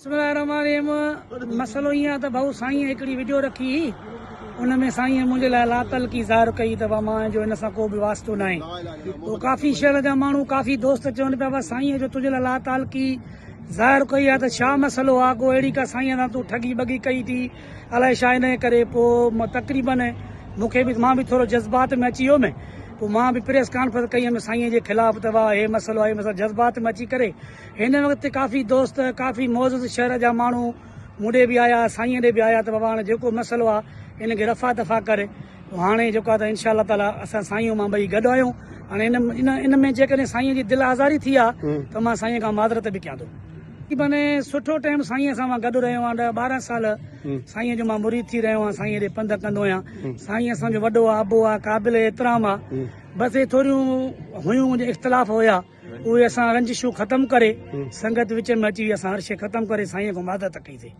بسم الله الرحمٰن الرحيم مسئلو ائين آهي ته ڀائو سائين هڪڙي وڊيو رکي هئي ان ۾ سائين منهنجي لاء لاتعلقي ظاهر ڪئي ته مان جو ان سان ڪو به واسطو ناهي پوء ڪافي شهر جا ماڻهو ڪافي دوست چون پيا بس سائين جو تنهنجي لاء لاتعلقي ظاهر ڪئي آهي ته ڇا مسئلو آهي ڪو اهڙي ڪا سائين سان تون ٺڳي ٻڳي ڪئي ٿي الائي ڇا ان ڪري پوء تقريبن مون کي به مان به ٿورو جذبات ۾ اچي ويم پوء مان به پريس ڪانفرنس ڪئي هيم سائين جي خلاف ته واهه هي مسئلو آهي مسئلو جذبات ۾ اچي ڪري هن وقت ڪافي دوست ڪافي معزز شهر جا ماڻهو مون ڏي به آيا سائين ڏي به آيا ته بابا هاڻي جيڪو مسئلو آ ان کي رفع دفع ڪر هاڻي جيڪو آ ته انشاء الله تعالي اسان سائين مان ٻئي گڏ آهيون هاڻي ان ان ان ۾ جيڪڏهن سائين جي دل آزاري ٿي آ ته مان سائين کان معذرت به ڪيان ٿو. تقريبن سٺو ٽائيم سائين سان مان گڏ رهيو آهيان ڏهه 12 سال سائين جو مان مريد ٿي رهيو آهيان سائين ڏي پنڌ ڪندو آهيان سائين اسان جو وڏو آ ابو آ قابل احترام آ بس هي ٿوريون هيون اختلاف هيا اهي اسان رنجشون ختم ڪري سنگت وچ ۾ اچي اسان هر شيء ختم ڪري سائين کان معذرت ڪئي سي.